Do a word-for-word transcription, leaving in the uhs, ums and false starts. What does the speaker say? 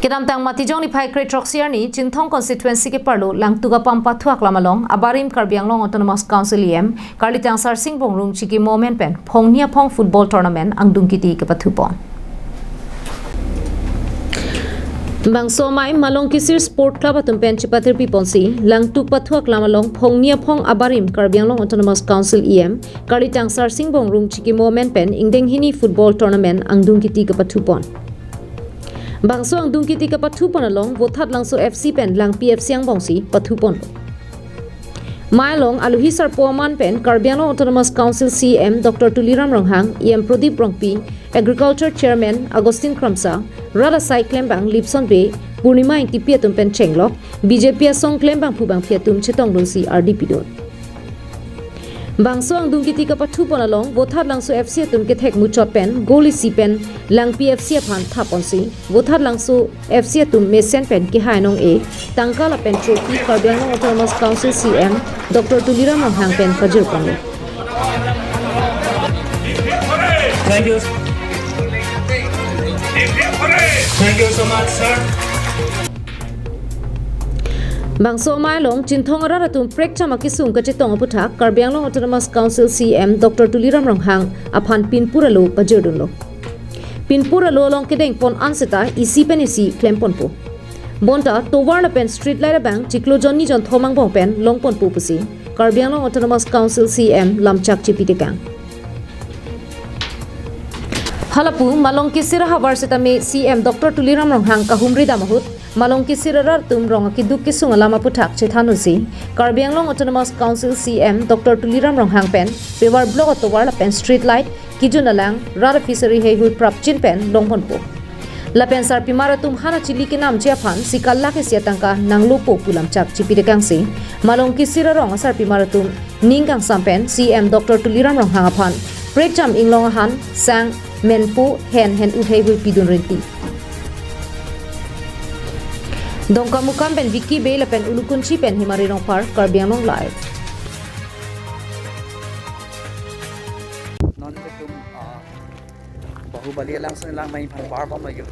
Kedamtang Matijong niphai kre throksi arni Chinthong constituency keparlo Langtuk Apam Pathu Aklam along abarim Karbi Anglong Autonomous Council E M Karlitang Sarsing Bongrung chikimo amen pen phongni aphong football tournament angdung kiti kepathupon. Bangso amei Malong Kisir Sport Club atum pen chipatirpi ponsi Langtuk Pathu Aklam along phongni aphong abarim Karbi Anglong Autonomous Council E M Karlitang Sarsing Bongrung chikimo amen pen ingdeng hini football tournament angdung kiti kepathupon. Bangso angdung kiti kepathupon along Vothatlangso F C pen Langpi F C angbongsi pathupon. Amei along alohi sarpo aman pen Karbi Anglong Autonomous Council C E M Doctor Tuliram Ronghang, E M Prodip Rongpi, Agriculture Chairman Augustine Kramsa, rat asai klembang Lipson Bey, Purnima Engtipi atum pen chenglok B J P asong klembangphu bangphi atum chetongdunsi ardi pidun. Bangso angdung kiti kepathupon along Vothatlangso F C atum kethek muchot pen goal isi pen Langpi F C aphan thaponsi Vothatlangso F C atum mesen pen kehai nong-e tangka lapen trophy Karbi Anglong Autonomous Council C E M Doctor Tuliram Ronghang pen pajirponlo. Thank you. Thank you so much, sir. Bangso amei along Chinthong arat atum prekcham akesung kachetong aputhak Karbi Anglong Autonomous Council C E M Doctor Tuliram Ronghang aphan pinpur alo pajirdunlo. Pinpur alo along kedengpon an seta isi pen isi klemponpo. Bonta tovar lapen street light abang chiklo jonni jonthom angbong pen longponpo pusi Karbi Anglong Autonomous Council C E M lamchak chipitekang. Halapu Malong Kisir ahavar setame C E M Doctor Tuliram Ronghang kahumri dam ahut Malong Kisir arat atum rong akeduk kesung alam aputhak chethansi Karbi Anglong Autonomous Council C E M Doctor Tuliram Ronghang pen pavers block atovar lapen street light, kijun alang, rat a-fishery heihui prapjin pen longponpo. Lapen sarpimar atum han achili kenamji aphan sikal lakh isi atangka nanglopo pu lamchak chipitekangsi Malong Kisir arong asarpimar atum ning kangsam pen C E M Doctor Tuliram Ronghang aphan prekcham inglong ahan sang, menpo, hen hen-ut heihui pidun rinti. Dongkamukam pen Vicky Bey lapen Ulukunchi pen Himari Rongphar, Karbi Anglong Live. Non itum, ah, Bahubali alangsun lang main phan bar bom lagi.